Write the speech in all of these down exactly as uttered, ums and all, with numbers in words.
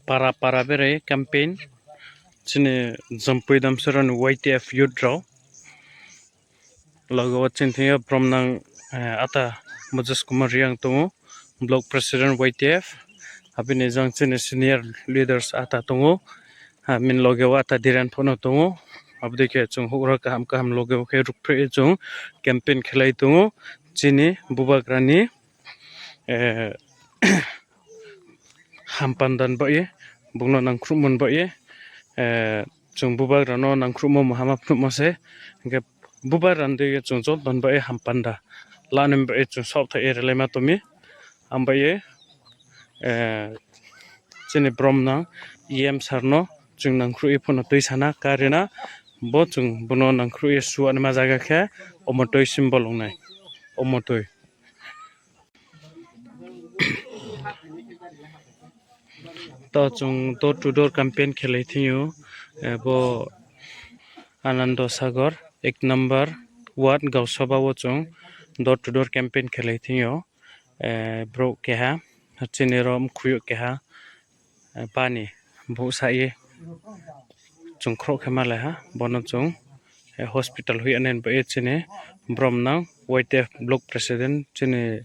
Para para berai campaign, chini Jampui Damsara ni Y T F youth rao. Loge wo chini thing yo bromnang, eh, ata Moses Kumar Reang tong ou, block president Y T F. Abini jang chini senior leaders ata tong ou. Abini loge wo ata Dhiren pho no tong ou. Abo dei khe chung houhgra kaham kaham loge wo khe ruhphreh ye chung campaign khelai tong ou. Chini bubagra ni, eh, hampanda ni baoh ye, bung no nangkhruhmo ni baoh ye, eh, chung bubagra no nangkhruhmo mahama phnuhmo se, hing khe bubagra ni dei ye chung joto ni baoh ye hampanda lanai ni baoh ye chung saohthaih ye relaima tong mi. Ang baoh ye, eh, chini bromnang E M sir no chung nangkhruh ye pho no tuisana karina, bo chung bung no nangkhruh ye suanaima zaga khe Omotoi symbol ong nai, Omotoi. To chung door to door campaign khelai thing yo, eh, bo Anando Sagar, ek number ward, Gaosaba wo chung door to door campaign khelai thing yo, eh, brouh keha, chini ro mkhui yo keha, eh, bani bouh sa ye chung khroh khe malai ha, bo no chung, eh, hospital hoih ya nai ni baoh ye chini bromnang Y T F block president chini,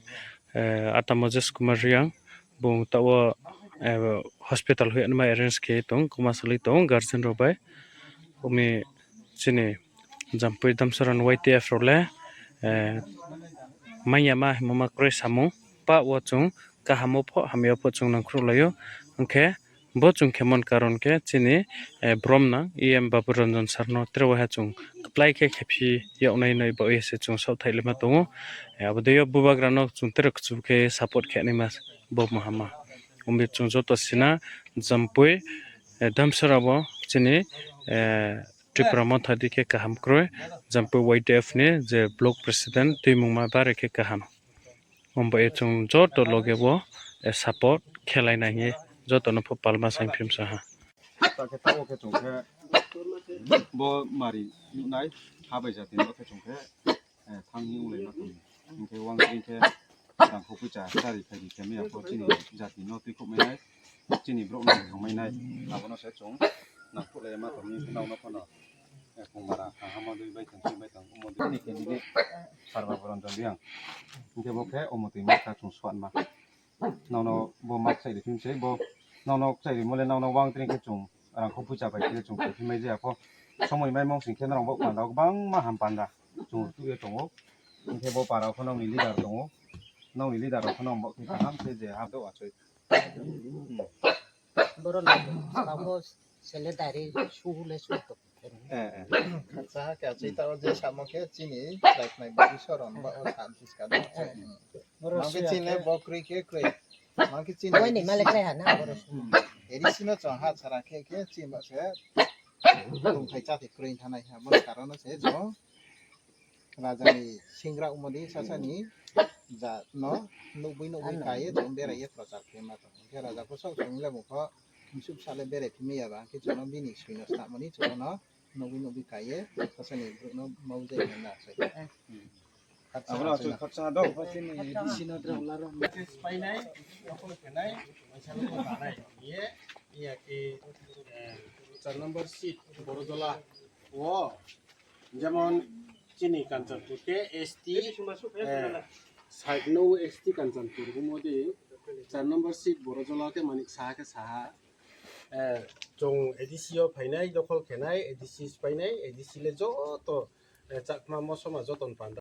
eh, ata Moses Kumar Reang, bung taoh wo, eh, hospital hoih ya naima arrange khe tong, kma salai tong guardian rao bai. Umi chini Jampui Damsara ni Y T F rao le, eh, manya ma hingmo ma kroi samung, pah wo chung kaham wo pho hamya wo pho chung nangkhruhlai ou. Hing khe bo chung khemon karon khe chini, eh, bromnang E M Babu Ranjan sir no tre waiha chung kplái khe khephi yag nai ni baoh ye se chung saohthaih laima tong ou. Eh, abo dei yo bubagra no chung tre kchu khe support khe naima bo mahama. Ong mi chung joto sina Jampui, eh, Damsara wo chini, eh, Tipra Motha dei khe kaham kroi, Jampui Y T F ni je block president tuimungma bare khe kaham. Ong baoh ye chung joto loge wo, eh, support khelai nai hing ye joto no pho palma saingphim sa ha. Ta khe taoh wo khe chung khe bo mari nuhnai, ha bai jati no khe chung khe, eh, thanng hing onglai ma tong. Hing khe uang kring khe rangkhou poicha chári phairi khe maiya pho chini jati no tuikhouhmai nai, chini brouh no thangmai nai, abo no se chung nangkhruhlai ma tong ni nrao no pho no, eh, kongmara kaham dei bai tong, bai tong, omo dei ni candidate Sarba Boronjon Reang. Hing khe bo khe omo tui ma kha chung suanma. Nrao no bo ma kchaih ri phim se bo, nrao no kchaih rimo le nrao no uang kring khe chung rangkhou poicha bai khe chung khe phimai jaya pho. Somoi maimo sing khe nrao bo panda wo gbangma ham panda chung tuh ye tong ou. Hing khe bo para pho nrao ni leader tong ou. Nrao ni leader rao pho nrao bo khe kaham khe je ham do achoi. Boro no, abo sele dari suhu le suhu to. Eh, eh. Acha, khe achoi ta o je samo khe chini chrai khnai bari soron ba o sa biska do. Mang khe chini le bo kroi khe kroi. Mang khe chini A D C no chung ha chara khe khe chini ba se tongthai cháthai kroi thanai ha. Bo ni karon no se chung raja ni singra omo dei sasa ni jat no nuhboi nuhboi ka ye chung berai ye prochar khe ma tong. Hing khe raja pho saoh song le bung pho msuh bsa le berai phimai ya ba, hing khe chung no bini soi no snamo ni chung no nuhboi nuhboi ka ye sasa ni brouh no mau jai na na achoi. Abo no achoi khakchang ha do. Chini A D C no drao laro. Painai, dopho khenai, maisa no tanai. Ye, iya khe, eh, char number seat, Borojola. Wo, jemon chini Kanchanpur khe S T, eh, side no S T Kanchanpur, omo dei char number seat Borojola khe Manik Saha khe saha. Eh, chung A D C yo phainai, dokhol khenai, A D C painai, A D C le joto, eh, Chakma Mosoma joto ni panda.